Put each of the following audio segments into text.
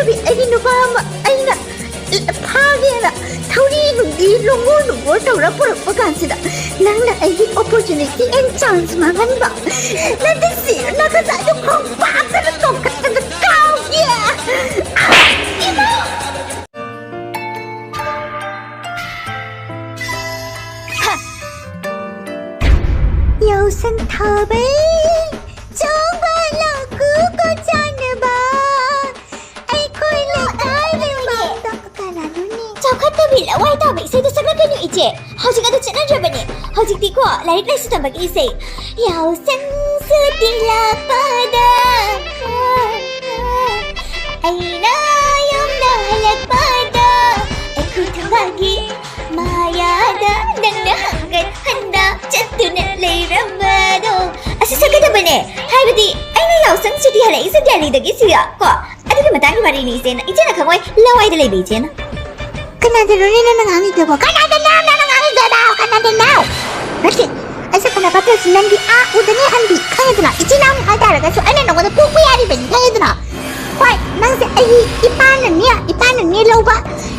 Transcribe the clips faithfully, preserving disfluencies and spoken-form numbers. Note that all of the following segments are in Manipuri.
ꯑꯩꯒꯤ ꯅꯨꯄꯥ ꯑꯃ ꯑꯩꯅ ꯐꯥꯒꯦꯅ ꯊꯧꯔꯤ ꯅꯨꯡꯗꯤ ꯂꯣꯡꯒꯣ ꯂꯣꯡꯒꯣ ꯇꯧꯔ ꯄꯨꯔꯛꯄ ꯀꯥꯟꯁꯤꯗ, ꯅꯪꯅ ꯑꯩꯒꯤ opportunity and chance ꯃꯥꯡꯍꯟꯕ꯫ ꯅꯠꯇꯦ ꯁꯤ, ꯅꯈꯖꯥꯏꯗꯣ ꯈꯣꯡꯄꯥꯛꯇꯅ ꯇꯣꯡꯈꯠꯇꯅ ꯀꯥꯎꯒꯦ꯫ ꯑꯥ! ꯏꯃꯥ! ꯍꯥ! ꯌꯥꯎꯁꯪ ꯊꯥꯕꯩ ꯆꯣꯡꯕ ꯂꯥꯛꯀꯨ ꯀꯣ ꯆꯥꯅꯕ꯫ ꯑꯩꯈꯣꯏ ꯂꯩꯀꯥꯏ ꯂꯩꯕꯥꯛꯇ ꯀꯅꯥꯅꯣꯅꯦ? ꯆꯥꯎꯈꯠꯇꯕꯤ ꯂꯋꯥꯏ ꯇꯥꯕ ꯏꯁꯩꯗꯣ ꯁꯛꯂꯛꯀꯅꯨ, ꯏꯆꯦ꯫ ꯍꯧꯖꯤꯛ ꯑꯗꯨ ꯆꯠꯅꯗ꯭ꯔꯕꯅꯦ꯫ ꯍꯧꯖꯤꯛꯇꯤꯀꯣ, ꯂꯥꯏꯔꯤꯛ ꯂꯥꯏꯁꯨ ꯇꯝꯕꯒꯤ ꯏꯁꯩ, ꯌꯥꯎꯁꯪ ꯁꯨꯇꯤ ꯂꯥꯛꯄꯗ, ꯑꯩꯅ ꯌꯨꯝꯗ ꯍꯜꯂꯛꯄꯗ, ꯑꯩꯈꯣꯏ ꯊꯣꯡꯒꯥꯜꯒꯤ ꯃꯌꯥꯗ ꯅꯪꯅ ꯍꯪꯒꯠ ꯍꯟꯗ ꯆꯠꯇꯨꯅ ꯂꯩꯔꯝꯕꯗꯣ꯫ ꯑꯁꯤ ꯁꯛꯀꯗꯕꯅꯦ꯫ ꯍꯥꯏꯕꯗꯤ, ꯑꯩꯅ ꯌꯥꯎꯁꯪ ꯁꯨꯇꯤ ꯍꯜꯂꯛꯏꯁꯦ ꯗꯦꯜꯂꯤꯗꯒꯤ, ꯁꯤꯗ ꯀꯣ꯫ ꯑꯗꯨꯒꯤ ꯃꯇꯥꯡꯒꯤ ꯋꯥꯔꯤꯅꯤ, ꯏꯆꯦꯅ, ꯏꯆꯦꯅ ꯈꯪꯉꯣꯏ, ꯂꯋꯥꯏꯗ ꯂꯩꯕ ꯏꯆꯦꯅ꯫ ꯀꯅꯥꯗꯅꯣꯅꯦ ꯅꯪꯅ ꯉꯥꯡꯉꯤꯗꯨꯕꯣ? ꯀꯅꯥꯗꯅꯣ ꯅꯪꯅ ꯉꯥꯡꯉꯤꯗꯨꯕꯣ? ꯀꯅꯥꯗꯅꯣ? ꯅꯠꯇꯦ, ꯑꯩꯁꯦ ꯀꯅꯥ ꯄꯥꯠꯇ꯭ꯔꯁꯨ ꯅꯪꯒꯤ ꯑꯥ ꯎꯗꯅꯤ ꯍꯟꯕꯤ, ꯈꯪꯉꯦꯗꯅ? ꯏꯆꯤꯟ ꯏꯅꯥꯎꯅꯤ ꯍꯥꯏꯇꯥꯔꯒꯁꯨ ꯑꯩꯅ ꯅꯉꯣꯟꯗ ꯄꯣꯛꯄ ꯌꯥꯔꯤꯕꯅꯤ, ꯈꯪꯉꯦꯗꯅ? ꯍꯣꯏ, ꯅꯪꯁꯦ ꯑꯩꯒꯤ ꯏꯄꯥꯅꯅꯦ, ꯏꯄꯥꯅꯅꯦ ꯂꯧꯕ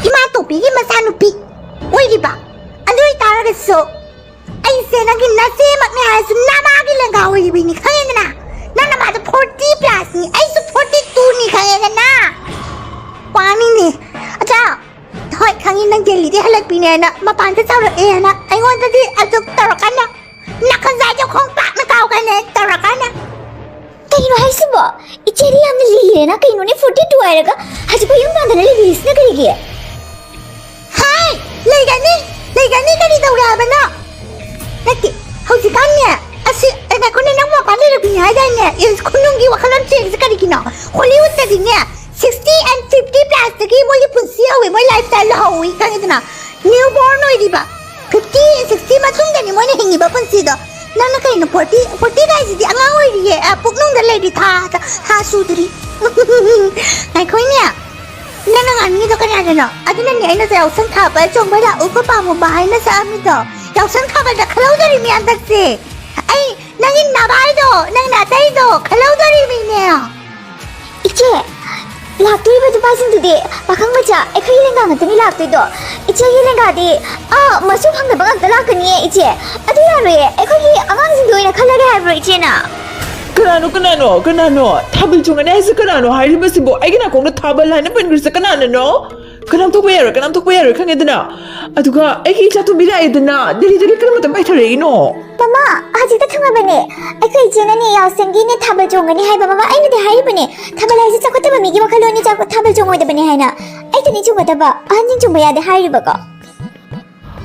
ꯏꯃꯥ ꯇꯣꯝꯕꯤꯒꯤ ꯃꯆꯥꯅꯨꯄꯤ ꯑꯣꯏꯔꯤꯕ꯫ ꯑꯗꯨ ꯑꯣꯏꯇꯥꯔꯒꯁꯨ ꯑꯩꯁꯦ ꯅꯪꯒꯤ ꯅꯆꯦꯃꯛꯅꯦ ꯍꯥꯏꯔꯁꯨ ꯅꯃꯥꯒꯤ ꯂꯦꯡꯒꯥ ꯑꯣꯏꯔꯤꯕꯅꯤ, ꯈꯪꯉꯦꯗꯅ? ꯅꯪ ꯅꯃꯥꯗꯣ forty plusꯅꯤ, ꯑꯩꯁꯨ forty twoꯅꯤ, ꯈꯪꯉꯦꯗꯅ? ꯋꯥꯅꯤꯅꯦ꯫ ꯑꯗꯣ, ꯍꯣꯏ, ꯈꯪꯉꯤ, ꯅꯪ ꯗꯦꯜꯂꯤꯗꯩ ꯍꯜꯂꯛꯄꯤꯅꯦꯅ, ꯃꯄꯥꯟꯗ ꯆꯥꯎꯔꯛꯑꯦꯅ ꯑꯩꯉꯣꯟꯗꯗꯤ ꯑꯗꯨ ꯇꯧꯔꯛꯀꯅꯨ꯫ ꯅꯈꯖꯥꯏꯗꯣ ꯈꯣꯡꯄꯥꯛꯅ ꯀꯥꯎꯒꯅꯦ ꯇꯧꯔꯛꯀꯅꯨ꯫ ꯀꯩꯅꯣ ꯍꯥꯏꯁꯤꯕꯣ? ꯏꯆꯦꯗꯤ ꯌꯥꯝꯅ ꯂꯤꯔꯦꯅ꯫ ꯀꯩꯅꯣꯅꯦ, forty two ꯍꯥꯏꯔꯒ ꯍꯧꯖꯤꯛꯐꯥꯎ ꯌꯨꯝ ꯄꯥꯟꯗꯅ ꯂꯩꯕꯤꯔꯤꯁꯤꯅ ꯀꯔꯤꯒꯤ? ꯍꯥꯏ! ꯂꯩꯒꯅꯤ! ꯂꯩꯒꯅꯤ! ꯀꯔꯤ ꯇꯧꯔꯦ ꯍꯥꯏꯕꯅꯣ? ꯅꯠꯇꯦ, ꯍꯧꯖꯤꯛꯀꯥꯟꯅꯦ, ꯑꯁꯤ, ꯑꯦ, ꯉꯥꯏꯈꯣꯅꯦ, ꯅꯪ ꯃꯄꯥꯟ ꯂꯩꯔꯛꯄꯤꯅꯦ ꯍꯥꯏꯗꯥꯏꯅꯦ? ꯏꯁ, ꯈꯨꯅꯨꯡꯒꯤ ꯋꯥꯈꯜꯂꯣꯟ ꯆꯦꯜꯂꯤꯁꯦ ꯀꯔꯤꯒꯤꯅꯣ? ꯍꯣꯂꯤꯋꯨꯗꯇꯗꯤꯅꯦ, sixty and fifty plusꯇꯒꯤ ꯃꯣꯏꯒꯤ ꯄꯨꯟꯁꯤ ꯍꯧꯋꯤ, ꯃꯣꯏ lifestyle ꯍꯧꯋꯤ, ꯈꯪꯉꯤꯗꯅ? New born ꯑꯣꯏꯔꯤꯕ꯫ Fifty, sixty ꯃꯇꯨꯡꯗꯅꯤ ꯃꯣꯏꯅ ꯍꯤꯡꯉꯤꯕ ꯄꯨꯟꯁꯤꯗꯣ꯫ ꯅꯪꯅ ꯀꯩꯅꯣ forty, forty ꯀꯥꯏꯁꯤꯗꯤ ꯑꯉꯥꯡ ꯑꯣꯏꯔꯤꯌꯦ꯫ ꯑ, ꯄꯨꯛꯅꯨꯡꯗ ꯂꯩꯔꯤ, ꯊꯥ, ꯊꯥ, ꯊꯥ ꯁꯨꯗ꯭ꯔꯤ꯫ ꯉꯥꯏꯈꯣꯅꯦ꯫ ꯅꯪꯅ ꯉꯥꯡꯅꯤꯡꯉꯤꯗꯣ ꯀꯅꯥꯗꯅꯣ? ꯑꯗꯨꯅꯅꯦ ꯑꯩꯅ ꯌꯥꯎꯁꯪ ꯊꯥꯕ ꯆꯣꯡꯕ ꯂꯥꯛꯎ ꯄꯄꯥ ꯃꯣꯕꯥ ꯍꯥꯏꯅ ꯁꯛꯑꯝꯃꯤꯗꯣ꯫ ꯌꯥꯎꯁꯪ ꯊꯥꯕꯜꯗ ꯈꯜꯍꯧꯗꯣꯔꯤꯃꯤ ꯍꯟꯗꯛꯁꯦ꯫ ꯑꯩ ꯅꯪꯒꯤ ꯅꯚꯥꯏꯗꯣ, ꯅꯪ ꯅꯥꯇꯩꯗꯣ ꯈꯜꯍꯧꯗꯣꯔꯤꯃꯤꯅꯦ꯫ ꯏꯆꯦ, ꯂꯥꯛꯇꯣꯔꯤꯕ ꯅꯨꯄꯥꯁꯤꯡꯗꯨꯗꯤ ꯄꯥꯈꯪ ꯃꯆꯥ ꯑꯩꯈꯣꯏꯒꯤ ꯂꯦꯡꯒꯥ ꯉꯥꯛꯇꯅꯤ ꯂꯥꯛꯇꯣꯏꯗꯣ꯫ ꯏꯆꯦꯒꯤ ꯂꯦꯡꯒꯥꯗꯤ ꯑꯥ ꯃꯁꯨ ꯐꯪꯗꯕ ꯉꯥꯛꯇ ꯂꯥꯛꯀꯅꯤꯌꯦ ꯏꯆꯦ꯫ ꯑꯗꯨ ꯌꯥꯔꯣꯏꯌꯦ, ꯑꯩꯈꯣꯏꯒꯤ ꯑꯉꯥꯡꯁꯤꯡꯒꯤ ꯑꯣꯏꯅ ꯈꯜꯂꯒꯦ ꯍꯥꯏꯕ꯭ꯔꯣ ꯏꯆꯦꯅ? ꯀꯅꯥꯅꯣ ꯀꯅꯥꯅꯣ ꯀꯅꯥꯅꯣ? ꯊꯥꯕꯜ ꯆꯣꯡꯒꯅꯤ ꯍꯥꯏꯁꯦ ꯀꯅꯥꯅꯣ ꯍꯥꯏꯔꯤꯕꯁꯤꯕꯣ? ꯑꯩꯒꯤ ꯅꯥꯀꯣꯡꯗ ꯊꯥꯕꯜ ꯍꯥꯏꯅ ꯄꯟꯈ꯭ꯔꯤꯁꯦ ꯀꯅꯥꯅꯅꯣ? ꯀꯅꯥꯝ ꯊꯣꯛꯄ ꯌꯥꯔꯣꯏ, ꯀꯅꯥꯝ ꯊꯣꯛꯄ ꯌꯥꯔꯣꯏ, ꯈꯪꯉꯦꯗꯅ? ꯑꯗꯨꯒ ꯑꯩꯒꯤ ꯏꯆꯥ ꯇꯣꯝꯕꯤ ꯂꯥꯛꯑꯦꯗꯅ, ꯗꯦꯜꯂꯤꯗꯒꯤ ꯀꯔꯝꯕ ꯃꯇꯝ ꯄꯥꯏꯊꯔꯛꯏꯅꯣ? ꯃꯃꯥ, ꯍꯧꯖꯤꯛꯇ ꯊꯨꯡꯉꯕꯅꯦ꯫ ꯑꯩꯈꯣꯏ ꯏꯆꯦꯅꯅꯦ ꯌꯥꯎꯁꯪꯒꯤꯅꯦ ꯊꯥꯕꯜ ꯆꯣꯡꯒꯅꯤ ꯍꯥꯏꯕ꯫ ꯃꯃꯥ, ꯑꯩꯅꯗꯤ ꯍꯥꯏꯔꯤꯕꯅꯦ, ꯊꯥꯕꯜ ꯍꯥꯏꯁꯦ ꯆꯥꯎꯈꯠꯇꯕ ꯃꯤꯒꯤ ꯋꯥꯈꯜꯂꯣꯟꯅꯤ, ꯆꯥꯎ- ꯊꯥꯕꯜ ꯆꯣꯡꯉꯣꯏꯗꯕꯅꯦ ꯍꯥꯏꯅ꯫ ꯑꯩꯗꯅꯤ ꯆꯣꯡꯒꯗꯕ, ꯑꯍꯟꯁꯤꯡ ꯆꯣꯡꯕ ꯌꯥꯗꯦ ꯍꯥꯏꯔꯤꯕꯀꯣ꯫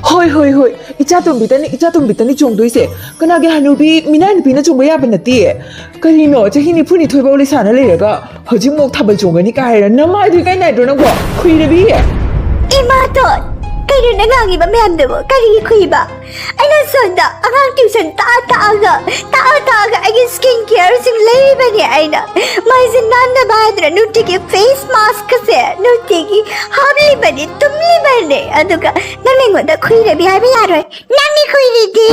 ꯍꯣꯏ ꯍꯣꯏ ꯍꯣꯏ, ꯏꯆꯥ ꯇꯣꯝꯕꯤꯇꯅꯤ, ꯏꯆꯥ ꯇꯣꯝꯕꯤꯇꯅꯤ ꯆꯣꯡꯗꯣꯏꯁꯦ꯫ ꯀꯅꯥꯒꯤ ꯍꯅꯨꯕꯤ ꯃꯤꯅꯥꯏ ꯅꯨꯄꯤꯅ ꯆꯣꯡꯕ ꯌꯥꯕ ꯅꯠꯇꯦ꯫ ꯀꯔꯤꯅꯣ, ꯆꯍꯤ ꯅꯤꯐꯨ ꯅꯤꯊꯣꯏ ꯐꯥꯎ ꯂꯩꯁꯥꯅ ꯂꯩꯔꯒ ꯍꯧꯖꯤꯛꯃꯨꯛ ꯊꯥꯕꯜ ꯆꯣꯡꯒꯅꯤ ꯀꯥꯏ ꯍꯥꯏꯔ? ꯅꯃꯥꯏꯗꯨ ꯏꯀꯥꯏ ꯅꯥꯏꯗ꯭ꯔꯣ ꯅꯪꯕꯣ? ꯈꯨꯏꯔꯕꯤ! ꯏꯃꯥꯇꯣꯟ, ꯀꯩꯅꯣ ꯅꯪ ꯉꯥꯡꯉꯤꯕ ꯃꯌꯥꯝꯗꯨꯕꯨ? ꯀꯔꯤꯒꯤ ꯈꯨꯏꯕ? ꯑꯩꯅ ꯁꯣꯝꯗ ꯑꯉꯥꯡ ꯇ꯭ꯌꯨꯁꯟ ꯇꯥꯛꯑ ꯇꯥꯛꯑꯒ, ꯇꯥꯛꯑ ꯇꯥꯛꯑꯒ ꯑꯩꯒꯤ ꯁ꯭ꯀꯤꯟ ꯀꯤꯌꯔꯁꯤꯡ ꯂꯩꯔꯤꯕꯅꯤ ꯑꯩꯅ꯫ ꯃꯥꯏꯁꯦ ꯅꯥꯟꯅꯕ ꯍꯥꯏꯗꯅ ꯅꯨꯡꯇꯤꯒꯤ ꯐꯦꯁ ꯃꯥꯁꯛꯀꯁꯦ ꯅꯨꯡꯇꯤꯒꯤ ꯍꯥꯞꯂꯤꯕꯅꯤ, ꯇꯨꯝꯂꯤꯕꯅꯤ꯫ ꯑꯗꯨꯒ ꯅꯪ ꯑꯩꯉꯣꯟꯗ ꯈꯨꯏꯔꯕꯤ ꯍꯥꯏꯕ ꯌꯥꯔꯣꯏ꯫ ꯅꯪꯅꯤ ꯈꯨꯏꯔꯤꯗꯤ,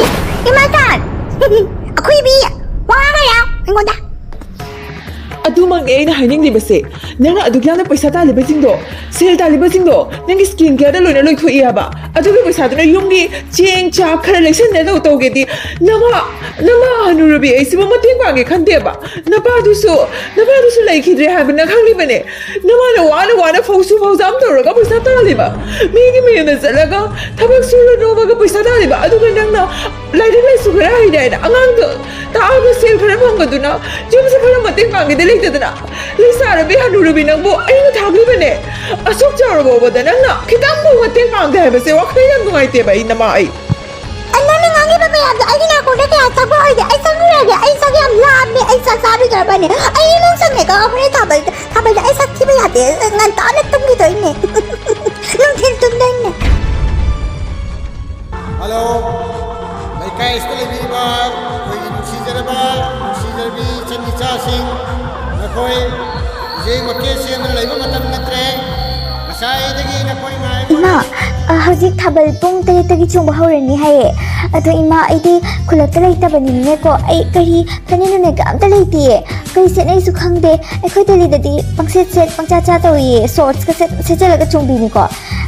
ꯏꯃꯥꯇꯣꯟ꯫ ꯑꯈꯨꯏꯕꯤ, ꯋꯥ ꯉꯥꯡꯒꯅꯨ ꯑꯩꯉꯣꯟꯗ꯫ ꯑꯗꯨꯃꯛꯅꯦ ꯑꯩꯅ ꯍꯥꯏꯅꯤꯡꯂꯤꯕꯁꯦ꯫ ꯅꯪꯅ ꯑꯗꯨꯛ ꯌꯥꯝꯅ ꯄꯩꯁꯥ ꯇꯥꯜꯂꯤꯕꯁꯤꯡꯗꯣ, ꯁꯦꯜ ꯇꯥꯜꯂꯤꯕꯁꯤꯡꯗꯣ ꯅꯪꯒꯤ ꯁ꯭ꯀꯤꯟ ꯀꯤꯌꯔꯗ ꯂꯣꯏꯅ ꯂꯣꯏꯊꯣꯛꯏ ꯍꯥꯏꯕ꯫ ꯑꯗꯨꯒꯤ ꯄꯩꯁꯥꯗꯨꯅ ꯌꯨꯝꯒꯤ ꯆꯦꯡ ꯆꯥꯛ ꯈꯔ ꯂꯩꯁꯟꯅ ꯇꯧ ꯇꯧꯒꯦꯗꯤ ꯅꯃꯥ, ꯅꯃꯥ ꯍꯅꯨꯔꯕꯤ ꯑꯩꯁꯤꯕꯨ ꯃꯇꯦꯡ ꯄꯥꯡꯒꯦ ꯈꯟꯗꯦꯕ꯫ ꯅꯄꯥꯗꯨꯁꯨ, ꯅꯄꯥꯗꯨꯁꯨ ꯂꯩꯈꯤꯗ꯭ꯔꯦ ꯍꯥꯏꯕ ꯅꯪ ꯈꯪꯂꯤꯕꯅꯦ꯫ ꯅꯃꯥꯅ ꯋꯥꯅ ꯋꯥꯅ ꯐꯧꯁꯨ ꯐꯧꯖꯥꯝ ꯇꯧꯔꯒ ꯄꯩꯁꯥ ꯇꯥꯜꯂꯤꯕ, ꯃꯤꯒꯤ ꯃꯌꯨꯝꯗ ꯆꯠꯂꯒ ꯊꯕꯛ ꯁꯨꯔ ꯅꯣꯝꯃꯒ ꯄꯩꯁꯥ ꯇꯥꯜꯂꯤꯕ, ꯑꯗꯨꯒ ꯅꯪꯅ ꯂꯥꯏꯔꯤꯛ ꯂꯥꯏꯁꯨ ꯈꯔ ꯍꯩꯔꯦ ꯍꯥꯏꯅ ꯑꯉꯥꯡꯗꯣ ꯇꯥꯛꯑꯒ ꯁꯦꯜ ꯈꯔ ꯐꯪꯕꯗꯨꯅ ꯌꯨꯝꯁꯦ ꯈꯔ ꯃꯇꯦꯡ ꯄꯥꯡꯒꯦꯗꯤ ꯂꯩꯇꯗꯅ, ꯂꯩꯁꯥꯔꯕꯤ ꯍꯅꯨꯔꯕꯤ ꯅꯪꯕꯨ ꯑꯩꯅ ꯊꯥꯛꯂꯤꯕꯅꯦ꯫ ꯑꯁꯨꯛ ꯆꯥꯎꯔꯕ ꯐꯥꯎꯕꯗ ꯅꯪꯅ ꯈꯤꯇꯪꯕꯨ ꯃꯇꯦꯡ ꯄꯥꯡꯗꯦ ꯍꯥꯏꯕꯁꯦ ꯋꯥꯈꯜ ꯌꯥꯝ ꯅꯨꯡꯉꯥꯏꯇꯦꯕ ꯑꯩ, ꯅꯃꯥ ꯑꯩ꯫ ꯑꯩ ꯅꯪꯅ ꯉꯥꯡꯉꯤꯕ ꯃꯌꯥꯝꯗꯣ ꯑꯩꯒꯤ ꯅꯥꯀꯣꯡꯗ ꯀꯌꯥ ꯆꯪꯉꯛꯑꯣꯏꯒꯦ꯫ ꯑꯩ ꯆꯪꯉꯨꯔꯒꯦ꯫ ꯑꯩ ꯆꯥꯛ ꯌꯥꯝ ꯂꯥꯝꯃꯦ꯫ ꯑꯩ ꯆꯥꯛ ꯆꯥꯕꯤꯗ꯭ꯔꯕꯅꯦ꯫ ꯑꯩ ꯏꯃꯨꯡ ꯆꯪꯉꯦ ꯈꯪꯉꯕꯅꯦ꯫ ꯊꯥꯕꯜꯗ, ꯊꯥꯕꯜꯗ ꯑꯩ ꯆꯥꯛ ꯊꯤꯕ ꯌꯥꯗꯦ꯫ ꯉꯟꯇꯥꯅ ꯇꯨꯝꯈꯤꯗꯣꯏꯅꯦ꯫ ꯅꯨꯡꯊꯤꯜ ꯇꯨꯝꯗꯣꯏꯅꯦ꯫ ꯍꯜꯂꯣ, ꯂꯩꯀꯥꯏ ꯑꯁꯤꯗ ꯂꯩꯕꯤꯔꯤꯕ ꯑꯩꯈꯣꯏꯒꯤ ꯅꯨꯡꯁꯤꯖꯔꯕ, ꯅꯨꯡꯁꯤꯖꯔꯕꯤ ꯏꯆꯟ ꯏꯆꯥꯁꯤꯡ, ꯅꯈꯣꯏ ꯍꯧꯖꯤꯛ ꯃꯀꯦ ꯁꯦꯝꯗꯨꯅ ꯂꯩꯕ ꯃꯇꯝ ꯅꯠꯇ꯭ꯔꯦ꯫ ꯉꯁꯥꯏꯗꯒꯤ ꯅꯈꯣꯏ ꯉꯥꯏꯕ ꯏꯃꯥ, ꯑ, ꯍꯧꯖꯤꯛ ꯊꯥꯕꯜ ꯄꯨꯡ ꯇꯔꯦꯠꯇꯒꯤ ꯆꯣꯡꯕ ꯍꯧꯔꯅꯤ ꯍꯥꯏꯌꯦ꯫ ꯑꯗꯣ ꯏꯃꯥ, ꯑꯩꯗꯤ ꯈꯨꯜꯂꯛꯇ ꯂꯩꯇꯕꯅꯤꯅꯅꯦꯀꯣ, ꯑꯩ ꯀꯔꯤ ꯐꯅꯦꯛ ꯅꯨꯡꯅꯦꯛꯀ ꯑꯝꯇ ꯂꯩꯇꯤꯌꯦ꯫ ꯀꯔꯤ ꯁꯦꯠꯅꯩꯁꯨ ꯈꯪꯗꯦ꯫ ꯑꯩꯈꯣꯏ ꯗꯦꯜꯂꯤꯗꯗꯤ ꯄꯪꯁꯦꯠ ꯁꯦꯠ, ꯄꯪꯆꯥ ꯆꯥ ꯇꯧꯏꯌꯦ꯫ ꯁꯣꯔꯠꯁꯀ ꯁꯦꯠ-, ꯁꯦꯠꯆꯜꯂꯒ ꯆꯣꯡꯕꯤꯅꯤꯀꯣ꯫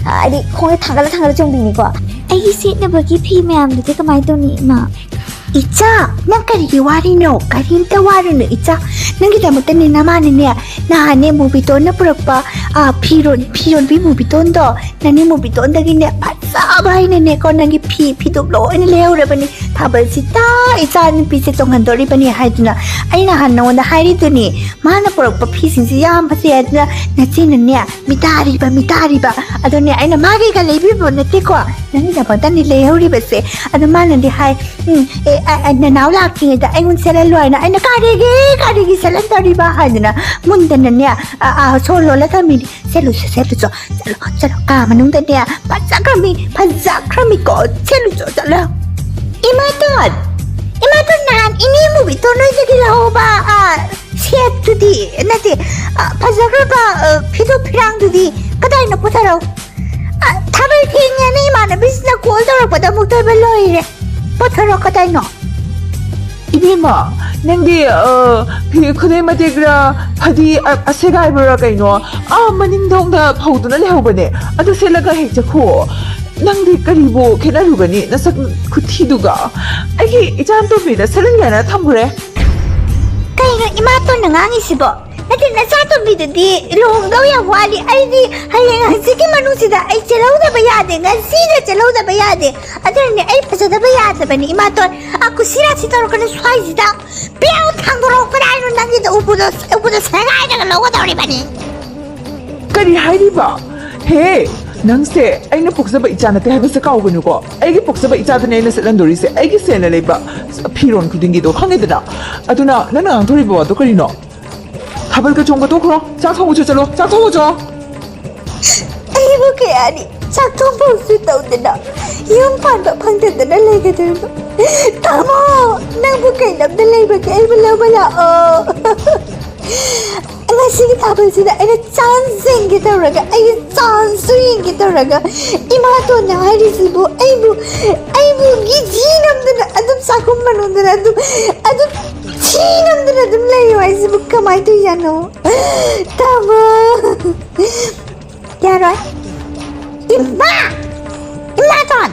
ꯑ, ꯍꯥꯏꯗꯤ ꯈꯣꯡꯁꯦ ꯊꯥꯡꯒꯠꯂ ꯊꯥꯡꯒꯠꯂ ꯆꯣꯡꯕꯤꯅꯤꯀꯣ꯫ ꯑꯩꯒꯤ ꯁꯦꯠꯅꯕꯒꯤ ꯐꯤ ꯃꯌꯥꯝꯗꯨꯗꯤ ꯀꯃꯥꯏꯅ ꯇꯧꯅꯤ, ꯏꯃꯥ? ꯏꯆꯥ, ꯅꯪ ꯀꯔꯤꯒꯤ ꯋꯥꯔꯤꯅꯣ? ꯀꯔꯤꯝꯇ ꯋꯥꯔꯨꯅꯨ, ꯏꯆꯥ꯫ ꯅꯪꯒꯤꯗꯃꯛꯇꯅꯦ ꯅꯃꯥꯅꯅꯦ, ꯅꯍꯥꯟꯅꯦ ꯃꯨꯕꯤꯇꯣꯟꯅ ꯄꯨꯔꯛꯄ, ꯑ, ꯐꯤꯔꯣꯟ, ꯐꯤꯔꯣꯟꯕꯤ ꯃꯨꯕꯤꯇꯣꯟꯗꯣ, ꯅꯅꯦ ꯃꯨꯕꯤꯇꯣꯟꯗꯒꯤꯅꯦ ꯐꯖꯕ ꯍꯥꯏꯅꯅꯦꯀꯣ, ꯅꯪꯒꯤ ꯐꯤ, ꯐꯤꯗꯨ ꯂꯣꯏꯅ ꯂꯩꯍꯧꯔꯕꯅꯤ꯫ ꯊꯥꯕꯜꯁꯤꯗ ꯏꯆꯥ ꯅꯨꯄꯤꯁꯦ ꯆꯣꯡꯍꯟꯗꯣꯔꯤꯕꯅꯤ ꯍꯥꯏꯗꯨꯅ ꯑꯩ ꯅꯍꯥꯟ ꯅꯉꯣꯟꯗ ꯍꯥꯏꯔꯤꯗꯨꯅꯤ꯫ ꯃꯥꯅ ꯄꯨꯔꯛꯄ ꯐꯤꯁꯤꯡꯁꯤ ꯌꯥꯝ ꯐꯖꯩ ꯍꯥꯏꯗꯨꯅ ꯅꯆꯦꯅꯅꯦ ꯃꯤꯇꯥꯔꯤꯕ, ꯃꯤꯇꯥꯔꯤꯕ꯫ ꯑꯗꯨꯅꯦ ꯑꯩꯅ ꯃꯥꯒꯤꯒ ꯂꯩꯕꯤꯕ ꯅꯠꯇꯦꯀꯣ, ꯅꯪꯒꯤꯗꯃꯛꯇꯅꯤ ꯂꯩꯍꯧꯔꯤꯕꯁꯦ꯫ ꯑꯗꯣ ꯃꯥꯅꯗꯤ ꯍꯥꯏ, "ꯎꯝ, ꯑꯦ, ꯑ, ꯑ, ꯅꯅꯥꯎ ꯂꯥꯛꯇ꯭ꯔꯤꯉꯩꯗ ꯑꯩꯉꯣꯟꯗ ꯁꯦꯠꯍꯜꯂꯣ" ꯍꯥꯏꯅ ꯑꯩꯅ "ꯀꯔꯤꯒꯤ, ꯀꯔꯤꯒꯤ ꯁꯦꯠꯍꯟꯗꯧꯔꯤꯕ?" ꯍꯥꯏꯗꯅ ꯃꯨꯟꯗꯅꯅꯦ, ꯑ, ꯑ, ꯁꯣ ꯂꯣꯜꯂ ꯊꯝꯃꯤꯅꯤ꯫ "ꯁꯦꯠꯂꯨꯆꯣ, ꯁꯦꯠꯂꯨꯆꯣ, ꯆꯠꯂꯣ, ꯆꯠꯂꯣ, ꯀꯥ ꯃꯅꯨꯡꯗꯅꯦ ꯐꯖꯈ꯭ꯔꯃꯤ, ꯐꯖꯈ꯭ꯔꯃꯤꯀꯣ, ꯁꯦꯠꯂꯨꯆꯣ, ꯆꯠꯂꯣ꯫" ꯏꯃꯥꯇꯣꯟ, ꯏꯃꯥꯇꯣꯟ, ꯅꯍꯥꯟ ꯏꯅꯦ ꯃꯨꯕꯤꯇꯣꯟ ꯅꯣꯏꯗꯒꯤ ꯂꯧꯍꯧꯕ, ꯑ, ꯁꯦꯠꯇꯨꯗꯤ, ꯅꯠꯇꯦ, ꯑ, ꯐꯖꯈ꯭ꯔꯕ, ꯑ, ꯐꯤꯗꯨ ꯐꯤꯔꯥꯡꯗꯨꯗꯤ ꯀꯗꯥꯏꯅꯣ? ꯄꯨꯊꯔꯛꯎ꯫ ꯑ, ꯊꯥꯕꯜ ꯊꯦꯡꯉꯦꯅ ꯏꯃꯥꯟꯅꯕꯤꯁꯤꯅ ꯀꯣꯜ ꯇꯧꯔꯛꯄꯗ ꯑꯃꯨꯛꯇꯣꯏꯕ ꯂꯣꯏꯔꯦ꯫ ꯄꯨꯊꯔꯛꯑꯣ, ꯀꯗꯥꯏꯅꯣ? ꯏꯕꯦꯝꯃ, ꯅꯪꯗꯤ, ꯑ, ꯐꯤ ꯈꯨꯗꯩ ꯃꯇꯦꯛꯔ, ꯐꯗꯤ, ꯑ, ꯑꯁꯦꯒꯥꯏꯕꯔ ꯀꯩꯅꯣ? ꯑꯥ, ꯃꯅꯤꯡꯗꯣꯡꯗ ꯐꯧꯗꯨꯅ ꯂꯩꯍꯧꯕꯅꯦ꯫ ꯑꯗꯨ ꯁꯦꯠꯂꯒ ꯍꯦꯛ ꯆꯠꯈꯣ꯫ ꯅꯪꯗꯤ ꯀꯔꯤꯕꯨ ꯈꯦꯠꯅꯔꯨꯒꯅꯤ ꯅꯁꯛ ꯈꯨꯊꯤꯗꯨꯒ? ꯑꯩꯒꯤ ꯏꯆꯥ ꯇꯣꯝꯕꯤꯗ ꯁꯦꯠꯍꯟꯒꯦꯅ ꯊꯝꯈ꯭ꯔꯦ꯫ ꯀꯩꯅꯣ ꯏꯃꯥꯇꯣꯟꯅ ꯉꯥꯡꯉꯤꯁꯤꯕꯣ? ꯅꯠꯇꯦ, ꯅꯆꯥ ꯇꯣꯝꯕꯤꯗꯨꯗꯤ ꯂꯨꯍꯣꯡꯗꯧ ꯌꯥꯝ ꯋꯥꯠꯂꯤ꯫ ꯑꯩꯗꯤ ꯍꯌꯦꯡ ꯍꯪꯆꯤꯠꯀꯤ ꯃꯅꯨꯡꯁꯤꯗ ꯑꯩ ꯆꯦꯜꯍꯧꯗꯕ ꯌꯥꯗꯦ, ꯉꯁꯤꯗ ꯆꯦꯜꯍꯧꯗꯕ ꯌꯥꯗꯦ꯫ ꯑꯗꯨꯅꯅꯦ ꯑꯩ ꯐꯖꯗꯕ ꯌꯥꯗꯕꯅꯤ ꯏꯃꯥꯇꯣꯟ꯫ ꯑ, ꯀꯨꯁꯤꯔꯥꯁꯤ ꯇꯧꯔꯛꯀꯅꯨ ꯁ꯭ꯋꯥꯏꯁꯤꯗ꯫ ꯄꯤꯌꯥꯎ ꯊꯥꯡꯗꯣꯔꯛꯑꯣ, ꯀꯗꯥꯏꯅꯣ ꯅꯪꯒꯤꯗꯣ? ꯎꯄꯨꯗꯣ, ꯎꯄꯨꯗꯣ ꯁꯦꯒꯥꯏꯔꯒ ꯂꯧꯒꯗꯧꯔꯤꯕꯅꯤ꯫ ꯀꯔꯤ ꯍꯥꯏꯔꯤꯕ? ꯍꯦ, ꯅꯪꯁꯦ ꯑꯩꯅ ꯄꯣꯛꯆꯕ ꯏꯆꯥ ꯅꯠꯇꯦ ꯍꯥꯏꯕꯁꯦ ꯀꯥꯎꯒꯅꯨꯀꯣ꯫ ꯑꯩꯒꯤ ꯄꯣꯛꯆꯕ ꯏꯆꯥꯗꯨꯅꯦ ꯑꯩꯅ ꯁꯦꯠꯍꯟꯗꯣꯔꯤꯁꯦ, ꯑꯩꯒꯤ ꯁꯦꯜꯅ ꯂꯩꯕ ꯐꯤꯔꯣꯟ ꯈꯨꯗꯤꯡꯒꯤꯗꯣ, ꯈꯪꯉꯦꯗꯅ? ꯑꯗꯨꯅ ꯅꯪꯅ ꯉꯥꯡꯊꯣꯔꯤꯕ ꯋꯥꯗꯣ ꯀꯔꯤꯅꯣ? ꯊꯥꯕꯜꯒ ꯆꯣꯡꯕ ꯇꯣꯛꯈ꯭ꯔꯣ, ꯆꯥꯛ ꯊꯣꯡꯕ ꯆꯠꯂꯣ, ꯆꯥꯛ ꯊꯣꯡꯕ ꯆꯠꯂꯣ꯫ ꯑꯩꯕꯨ ꯀꯌꯥꯅꯤ ꯆꯥꯛ ꯊꯣꯡꯕꯁꯨ ꯇꯧꯗꯅ ꯌꯨꯝ ꯄꯥꯟꯕ ꯐꯪꯗꯗꯅ ꯂꯩꯒꯗꯣꯏꯕ? ꯇꯥꯃꯣ, ꯅꯪꯕꯨ ꯀꯩ ꯂꯝꯗ ꯂꯩꯕꯒꯦ? ꯑꯩꯕꯨ ꯂꯧꯕ ꯂꯥꯛꯑꯣ꯫ ꯑꯁꯤꯒꯤ ꯊꯥꯕꯜꯁꯤꯗ ꯑꯩꯅ ꯆꯥꯟꯁ ꯌꯦꯡꯒꯦ ꯇꯧꯔꯒ, ꯑꯩꯒꯤ ꯆꯥꯟꯁꯁꯨ ꯌꯌꯦꯡꯒꯦ ꯇꯧꯔꯒ, ꯏꯃꯥꯇꯣꯟꯅ ꯍꯥꯏꯔꯤꯁꯤꯕꯨ ꯑꯩꯕꯨ, ꯑꯩꯕꯨ ꯒꯤꯖꯤ ꯅꯝꯗꯅ ꯑꯗꯨꯝ ꯆꯥꯛꯈꯨꯝ ꯃꯅꯨꯡꯗ ꯑꯗꯨꯝ, ꯑꯗꯨꯝ ꯊꯤ ꯅꯝꯗꯅ ꯑꯗꯨꯝ ꯂꯩꯌꯨ ꯍꯥꯏꯁꯤꯕꯨ ꯀꯃꯥꯏꯅ ꯇꯧꯔꯤꯖꯥꯠꯅꯣ? ꯇꯥꯃꯣ! ꯌꯥꯔꯣꯏ꯫ ꯏꯃꯥ! ꯏꯃꯥꯇꯣꯟ!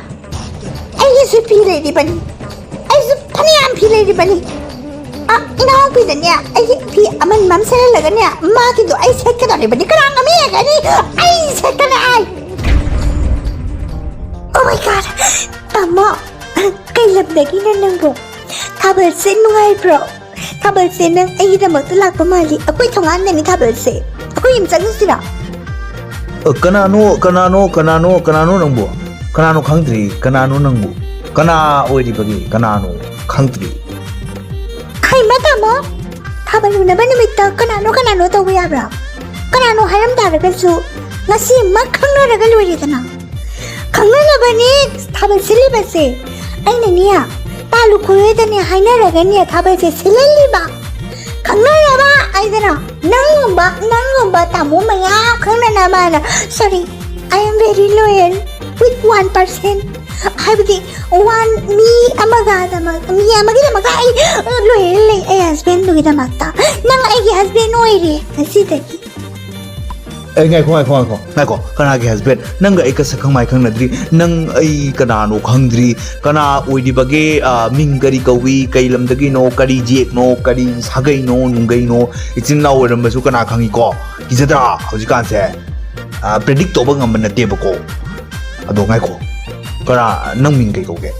ꯑꯩꯒꯤꯁꯨ ꯐꯤ ꯂꯩꯔꯤꯕꯅꯤ꯫ ꯑꯩꯁꯨ ꯐꯅꯌꯥꯝ ꯐꯤ ꯂꯩꯔꯤꯕꯅꯤ꯫ ꯑ, ꯏꯅꯥꯎꯄꯤꯗꯅꯦ, ꯑꯩꯒꯤ ꯐꯤ ꯑꯃꯟꯕ ꯑꯃ ꯁꯦꯠꯍꯜꯂꯒꯅꯦ, ꯃꯥꯒꯤꯗꯣ ꯑꯩ ꯁꯦꯠꯀꯗꯧꯔꯤꯕꯅꯤ꯫ ꯀꯅꯥ ꯉꯝꯃꯤ ꯌꯦꯡꯒꯅꯤ? ꯑꯩ ꯁꯦꯠꯀꯅꯤ ꯑꯩ! Oh my God! ꯇꯥꯃꯣ, ꯀꯩ ꯂꯝꯗꯒꯤꯅꯣ ꯅꯪꯕꯨ? ꯊꯥꯕꯜꯁꯦ ꯅꯨꯡꯉꯥꯏꯕ꯭ꯔꯣ? ꯊꯥꯕꯜꯁꯦ ꯅꯪ ꯑꯩꯒꯤꯗꯃꯛꯇ ꯂꯥꯛꯄ ꯃꯥꯜꯂꯤ꯫ ꯑꯩꯈꯣꯏ ꯊꯣꯡꯒꯥꯟꯗꯅꯤ ꯊꯥꯕꯜꯁꯦ꯫ ꯑꯩꯈꯣꯏ ꯌꯨꯝ ꯆꯪꯉꯨꯁꯤꯔꯣ? ꯑ, ꯀꯅꯥꯅꯣ, ꯀꯅꯥꯅꯣ, ꯀꯅꯥꯅꯣ, ꯀꯅꯥꯅꯣ ꯅꯪꯕꯨ? ꯀꯅꯥꯅꯣ ꯈꯪꯗ꯭ꯔꯤ, ꯀꯅꯥꯅꯣ ꯅꯪꯕꯨ? ꯀꯅꯥ ꯑꯣꯏꯔꯤꯕꯒꯦ, ꯀꯅꯥꯅꯣ ꯈꯪꯗ꯭ꯔꯤ? ꯍꯩꯃ ꯇꯥꯃꯣ, ꯊꯥꯕꯜ ꯎꯅꯕ ꯅꯨꯃꯤꯠꯇ ꯀꯅꯥꯅꯣ, ꯀꯅꯥꯅꯣ ꯇꯧꯕ ꯌꯥꯕ꯭ꯔꯥ? ꯀꯅꯥꯅꯣ ꯍꯥꯏꯔꯝ ꯇꯥꯔꯒꯁꯨ ꯉꯁꯤꯃꯛ ꯈꯪꯅꯔꯒ ꯂꯣꯏꯔꯦꯗꯅ꯫ ꯈꯪꯅꯅꯕꯅꯦ ꯊꯥꯕꯜ ꯁꯤꯜꯂꯤꯕꯁꯦ꯫ ꯑꯩꯅꯅꯦ, ꯇꯥꯂꯨ ꯈꯨꯔꯣꯏꯗꯅꯦ ꯍꯥꯏꯅꯔꯒꯅꯦ ꯊꯥꯕꯜꯁꯦ ꯁꯤꯜꯍꯜꯂꯤꯕ꯫ ꯈꯪꯅꯔꯕ ꯍꯥꯏꯗꯅ, ꯅꯪꯒꯨꯝꯕ, ꯅꯪꯒꯨꯝꯕ ꯇꯥꯃꯣ ꯃꯌꯥꯝ ꯈꯪꯅꯅꯕꯅ꯫ Sorry, I am very loyal with one person. ꯍꯥꯏꯕꯗꯤ, one, ꯃꯤ ꯑꯃꯒꯗꯃꯛ, ꯃꯤ ꯑꯃꯒꯤꯗꯃꯛꯇ ꯑꯩ loyal ꯂꯩ, ꯑꯩ husbandꯗꯨꯒꯤꯗꯃꯛꯇ꯫ ꯅꯪ ꯑꯩꯒꯤ husband ꯑꯣꯏꯔꯦ ꯉꯁꯤꯗꯒꯤ꯫ ꯑꯦ, ꯉꯥꯏꯈꯣ, ꯉꯥꯏꯈꯣ, ꯉꯥꯏꯈꯣ, ꯉꯥꯏꯈꯣ꯫ ꯀꯅꯥꯒꯤ husband? ꯅꯪꯒ ꯑꯩ ꯀꯁꯛ ꯈꯪꯃꯥꯏ ꯈꯪꯅꯗ꯭ꯔꯤ꯫ ꯅꯪ ꯑꯩ ꯀꯅꯥꯅꯣ ꯈꯪꯗ꯭ꯔꯤ꯫ ꯀꯅꯥ ꯑꯣꯏꯔꯤꯕꯒꯦ? ꯑ, ꯃꯤꯡ ꯀꯔꯤ ꯀꯧꯏ? ꯀꯩ ꯂꯝꯗꯒꯤꯅꯣ? ꯀꯔꯤ ꯖꯦꯛꯅꯣ? ꯀꯔꯤ ꯁꯥꯒꯩꯅꯣ? ꯅꯨꯡꯒꯩꯅꯣ? ꯏꯆꯤꯟ ꯏꯅꯥꯎ ꯑꯣꯏꯔꯝꯕꯁꯨ ꯀꯅꯥ ꯈꯪꯉꯤꯀꯣ? ꯀꯤꯖꯗ꯭ꯔꯥ ꯍꯧꯖꯤꯛꯀꯥꯟꯁꯦ? ꯑ, predict ꯇꯧꯕ ꯉꯝꯕ ꯅꯠꯇꯦꯕꯀꯣ꯫ ꯑꯗꯣ ꯉꯥꯏꯈꯣ, ꯀꯅꯥ, ꯅꯪ ꯃꯤꯡ ꯀꯩ ꯀꯧꯒꯦ?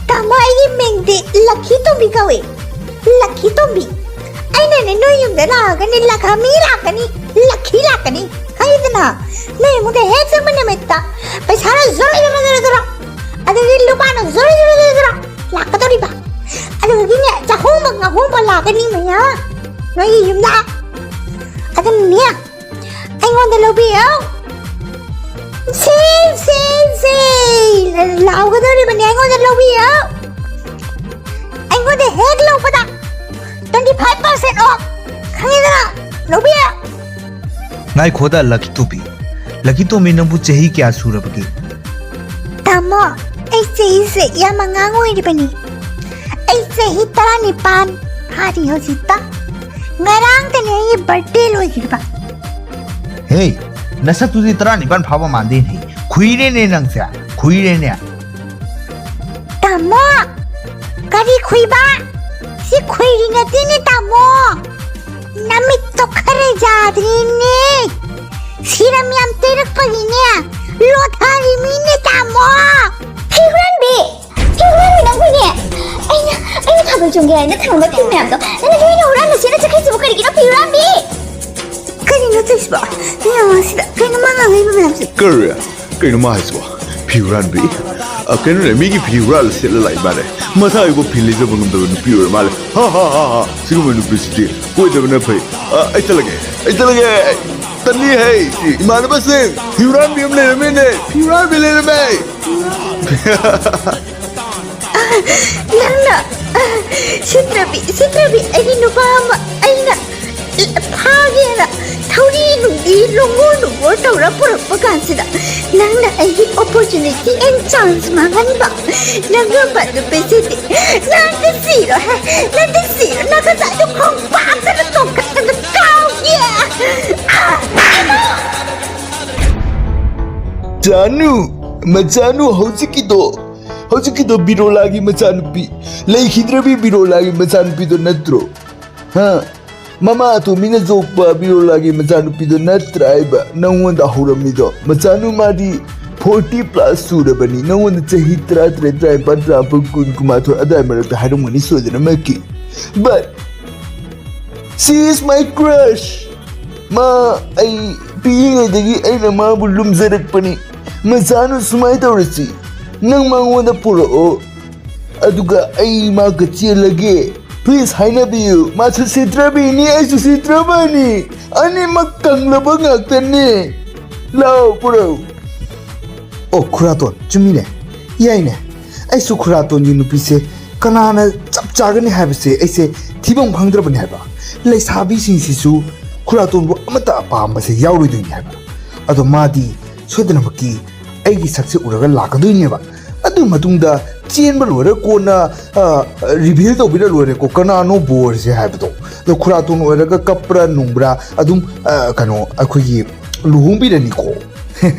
ꯇꯥꯃꯣ, ꯑꯩꯒꯤ ꯃꯤꯡꯗꯤ ꯂꯛꯈꯤ ꯇꯣꯝꯕꯤ ꯀꯧꯏ꯫ ꯂꯛꯈꯤ ꯇꯣꯝꯕꯤ꯫ ꯑꯩꯅꯅꯦ ꯅꯣꯏ ꯌꯨꯝꯗ ꯂꯥꯛꯑꯒꯅꯤ, ꯂꯛꯈꯃꯤ ꯂꯥꯛꯀꯅꯤ, ꯂꯛꯈꯤ ꯂꯥꯛꯀꯅꯤ꯫ ꯈꯪꯉꯤꯗꯅ? ꯅꯣꯏ ꯏꯃꯨꯡꯗ ꯍꯦꯛ ꯆꯪꯕ ꯅꯨꯃꯤꯠꯇ ꯄꯩꯁꯥꯅ ꯖꯣꯔꯣ ꯖꯣꯔꯣ ꯖꯣꯔꯣ ꯖꯣꯔꯣ, ꯑꯗꯒꯤ ꯂꯨꯄꯥꯅ ꯖꯣꯔꯣ ꯖꯣꯔꯣ ꯖꯣꯔꯣ ꯖꯣꯔꯣ ꯂꯥꯛꯀꯗꯧꯔꯤꯕ꯫ ꯑꯗꯨꯗꯒꯤꯅꯦ ꯆꯥꯍꯣꯡꯕ ꯉꯥꯍꯣꯡꯕ ꯂꯥꯛꯀꯅꯤ ꯃꯌꯥꯝ ꯅꯣꯏꯒꯤ ꯌꯨꯝꯗ꯫ ꯑꯗꯨꯅꯅꯦ ꯑꯩꯉꯣꯟꯗ ꯂꯧꯕꯤꯌꯨ꯫ ꯁꯦꯜ, ꯁꯦꯜ, ꯁꯦꯜ ꯂꯥꯎꯒꯗꯧꯔꯤꯕꯅꯤ, ꯑꯩꯉꯣꯟꯗ ꯂꯧꯕꯤꯌꯨ꯫ ꯑꯩꯉꯣꯟꯗ ꯍꯦꯛ ꯂꯧꯕꯗ twenty five percent off꯫ ꯈꯪꯉꯤꯗꯅ? ꯂꯧꯕꯤꯌꯨ꯫ ꯉꯥꯏꯈꯣꯗ ꯂꯛꯀꯤ ꯇꯣꯝꯕꯤ, ꯂꯛꯀꯤ ꯇꯣꯝꯕꯤ, ꯅꯪꯕꯨ ꯆꯍꯤ ꯀꯌꯥ ꯁꯨꯔꯕꯒꯦ? ꯇꯥꯃꯣ, ꯑꯩ ꯆꯍꯤꯁꯦ ꯌꯥꯝ ꯑꯉꯥꯡ ꯑꯣꯏꯔꯤꯕꯅꯤ꯫ ꯑꯩ ꯆꯍꯤ ꯇꯔꯥꯅꯤꯄꯥꯟ ꯐꯥꯔꯤ ꯍꯧꯖꯤꯛꯇ꯫ ꯉꯔꯥꯡꯗꯅꯦ ꯑꯩꯒꯤ ꯕꯥꯔꯗꯦ ꯂꯣꯏꯈꯤꯕ꯫ ꯍꯦ, ꯅꯁꯛꯇꯨꯗꯤ ꯇꯔꯥꯅꯤꯄꯥꯟ ꯐꯥꯕ ꯃꯥꯟꯗꯦꯅꯦ꯫ ꯈꯨꯏꯔꯦꯅꯦ ꯅꯪꯁꯦ, ꯈꯨꯏꯔꯦꯅꯦ꯫ ꯇꯥꯃꯣ, ꯀꯔꯤ ꯈꯨꯏꯕ? ꯁꯤ ꯈꯨꯏꯔꯤ ꯅꯠꯇꯦꯅꯦ ꯇꯥꯃꯣ꯫ ꯅꯃꯤꯠꯇꯣ ꯈꯔ ꯌꯥꯗ꯭ꯔꯦꯅꯦ꯫ ꯁꯤꯔꯝ ꯌꯥꯝ ꯇꯩꯔꯛꯄꯒꯤꯅꯦ ꯂꯣꯊꯔꯤꯃꯤꯅꯦ ꯇꯥꯃꯣ꯫ ꯐꯤ ꯍꯨꯔꯥꯟꯕꯤ! ꯐꯤ ꯍꯨꯔꯥꯟꯕꯤ ꯅꯪꯕꯨꯅꯦ! ꯑꯩꯅ, ꯑꯩꯅ ꯊꯥꯕꯜ ꯆꯣꯡꯒꯦ ꯍꯥꯏꯅ ꯊꯝꯃꯝꯕ ꯐꯤ ꯃꯌꯥꯝꯗꯣ ꯅꯪꯅ ꯂꯣꯏꯅ ꯍꯨꯔꯥꯟꯕꯁꯤꯅ ꯆꯠꯈ꯭ꯔꯤꯁꯤꯕꯨ ꯀꯔꯤꯒꯤꯅꯣ ꯐꯤ ꯍꯨꯔꯥꯟꯕꯤ? ꯀꯔꯤꯅꯣ ꯇꯧꯏꯁꯤꯕꯣ? ꯃꯤ ꯑꯃꯁꯤꯗ ꯀꯩꯅꯣ ꯃꯥ ꯉꯥꯡꯉꯛꯏꯕ ꯃꯌꯥꯝꯁꯦ? ꯀꯔꯤ? ꯀꯩꯅꯣ ꯃꯥ ꯍꯥꯏꯁꯤꯕꯣ? ꯐꯤ ꯍꯨꯔꯥꯟꯕꯤ? ꯑ, ꯀꯩꯅꯣꯅꯦ, ꯃꯤꯒꯤ ꯐꯤ ꯍꯨꯔꯥꯜꯂ ꯁꯦꯠꯂ ꯂꯥꯛꯏ ꯃꯥꯜꯂꯦ꯫ ꯃꯁꯥꯒꯤꯕꯨ ꯐꯤ ꯂꯩꯖꯕ ꯉꯝꯗꯕ ꯅꯨꯄꯤ ꯑꯣꯏꯔ ꯃꯥꯜꯂꯦ꯫ ꯍꯥ, ꯍꯥ, ꯍꯥ, ꯍꯥ꯫ ꯁꯤꯒꯨꯝꯕ ꯅꯨꯄꯤꯁꯤꯗꯤ ꯀꯣꯏꯗꯕꯅ ꯐꯩ꯫ ꯑ, ꯑꯩ ꯆꯠꯂꯒꯦ, ꯑꯩ ꯆꯠꯂꯒꯦ꯫ ꯇꯜꯂꯤ ꯍꯩ꯫ ꯏꯃꯥꯟꯅꯕꯁꯤꯡ, ꯐꯤ ꯍꯨꯔꯥꯟꯕꯤ ꯑꯃ ꯂꯩꯔꯝꯃꯦꯅꯦ꯫ ꯐꯤ ꯍꯨꯔꯥꯟꯕꯤ ꯂꯩꯔꯝꯃꯦ꯫ ꯅꯪꯅ, ꯁꯤꯠꯇ꯭ꯔꯕꯤ, ꯁꯤꯠꯇ꯭ꯔꯕꯤ, ꯑꯩꯒꯤ ꯅꯨꯄꯥ ꯑꯃ ꯑꯩꯅ ꯐꯥꯒꯦꯅ ꯊꯧꯔꯤ ꯅꯨꯡꯗꯤ ꯂꯣꯡꯒꯣ ꯂꯣꯡꯒꯣ ꯇꯧꯔ ꯄꯨꯔꯛꯄ ꯀꯥꯟꯁꯤꯗ ꯅꯪꯅ ꯑꯩꯒꯤ opportunity and chance ꯃꯥꯡꯍꯟꯕ꯫ ꯅꯪꯒꯨꯝꯕ ꯅꯨꯄꯤꯁꯤꯗꯤ ꯅꯪꯗꯤ ꯁꯤꯔꯣ ꯍꯦ, ꯅꯪꯗꯤ ꯁꯤꯔꯣ, ꯅꯪ ꯉꯁꯥꯏꯗꯣ ꯈꯣꯡꯄꯥꯛꯇꯒ ꯇꯣꯡꯈꯠꯇꯅ ꯀꯥꯎꯒꯦ꯫ ꯆꯥꯅꯨ, ꯃꯆꯥꯅꯨ, ꯍꯧꯖꯤꯛꯀꯤꯗꯣ, ꯍꯧꯖꯤꯛꯀꯤꯗꯣ ꯕꯤꯔꯣꯂꯥꯒꯤ ꯃꯆꯥꯅꯨꯄꯤ, ꯂꯩꯈꯤꯗ꯭ꯔꯕꯤ ꯕꯤꯔꯣꯂꯥꯒꯤ ꯃꯆꯥꯅꯨꯄꯤꯗꯣ ꯅꯠꯇ꯭ꯔꯣ? ꯍꯥ? ꯃꯃꯥ ꯑꯇꯣꯝꯕꯤꯅ ꯌꯣꯛꯄ ꯕꯤꯔꯣꯂꯥꯒꯤ ꯃꯆꯥꯅꯨꯄꯤꯗꯣ ꯅꯠꯇ꯭ꯔꯥ ꯍꯥꯏꯕ ꯅꯪꯉꯣꯟꯗ ꯍꯧꯔꯝꯃꯤꯗꯣ? ꯃꯆꯥꯅꯨ ꯃꯥꯗꯤ forty plus ꯁꯨꯔꯕꯅꯤ, ꯅꯪꯉꯣꯟꯗ ꯆꯍꯤ ꯇꯔꯥꯇꯔꯦꯠ, ꯇꯔꯥꯅꯤꯄꯥꯟ, ꯇꯔꯥꯃꯥꯄꯟ, ꯀꯨꯟ, ꯀꯨꯟꯃꯥꯊꯣꯏ ꯑꯗꯥꯏ ꯃꯔꯛꯇ ꯍꯥꯏꯔꯝꯒꯅꯤ ꯁꯣꯏꯗꯅꯃꯛꯀꯤ꯫ But she is my crush. ꯃꯥ ꯑꯩ ꯄꯤꯛꯏꯉꯩꯗꯒꯤ ꯑꯩꯅ ꯃꯥꯕꯨ ꯂꯨꯝꯖꯔꯛꯄꯅꯤ꯫ ꯃꯆꯥꯅꯨ, ꯁꯨꯃꯥꯏꯅ ꯇꯧꯔꯁꯤ, ꯅꯪ ꯃꯉꯣꯟꯗ ꯄꯨꯔꯛꯑꯣ, ꯑꯗꯨꯒ ꯑꯩ ꯃꯥꯒ ꯆꯦꯜꯂꯒꯦ꯫ Please ꯍꯥꯏꯅꯕꯤꯌꯨ꯫ ꯃꯥꯁꯨ ꯁꯤꯠꯇ꯭ꯔꯕꯤꯅꯤ, ꯑꯩꯁꯨ ꯁꯤꯠꯇ꯭ꯔꯕꯅꯤ, ꯑꯅꯤꯃꯛ ꯀꯪꯂꯕ ꯉꯥꯛꯇꯅꯤ꯫ ꯂꯥꯎ ꯄꯨꯔꯛꯎ꯫ ꯑꯣ, ꯈꯨꯔꯥꯇꯣꯟ, ꯆꯨꯝꯃꯤꯅꯦ, ꯌꯥꯏꯅꯦ꯫ ꯑꯩꯁꯨ ꯈꯨꯔꯥꯇꯣꯟꯒꯤ ꯅꯨꯄꯤꯁꯦ ꯀꯅꯥꯅ ꯆꯞ ꯆꯥꯒꯅꯤ ꯍꯥꯏꯕꯁꯦ ꯑꯩꯁꯦ ꯊꯤꯐꯝ ꯈꯪꯗ꯭ꯔꯕꯅꯤ ꯍꯥꯏꯕ꯫ ꯂꯩꯁꯥꯕꯤꯁꯤꯡꯁꯤꯁꯨ ꯈꯨꯔꯥꯇꯣꯟꯕꯨ ꯑꯃꯠꯇ ꯑꯄꯥꯝꯕꯁꯦ ꯌꯥꯎꯔꯣꯏꯗꯣꯏꯅꯤ ꯍꯥꯏꯕ꯫ ꯑꯗꯣ ꯃꯥꯗꯤ ꯁꯣꯏꯗꯅꯃꯛꯀꯤ ꯑꯩꯒꯤ ꯁꯛꯁꯦ ꯎꯔꯒ ꯂꯥꯛꯀꯗꯣꯏꯅꯦꯕ꯫ ꯑꯗꯨ ꯃꯇꯨꯡꯗ ꯆꯦꯟꯕ ꯂꯣꯏꯔ ꯀꯣꯟꯅ, ꯑ, reveal ꯇꯧꯕꯤꯔ ꯂꯣꯏꯔꯦꯀꯣ, ꯀꯅꯥꯅꯣ ꯕꯣꯔꯁꯦ ꯍꯥꯏꯕꯗꯣ꯫ ꯑꯗꯣ ꯈꯨꯔꯥꯇꯣꯟ ꯑꯣꯏꯔꯒ ꯀꯞꯄ꯭ꯔꯥ ꯅꯨꯡꯕ꯭ꯔꯥ ꯑꯗꯨꯝ, ꯑ, ꯀꯩꯅꯣ, ꯑꯩꯈꯣꯏꯒꯤ ꯂꯨꯍꯣꯡꯕꯤꯔꯅꯤꯀꯣ꯫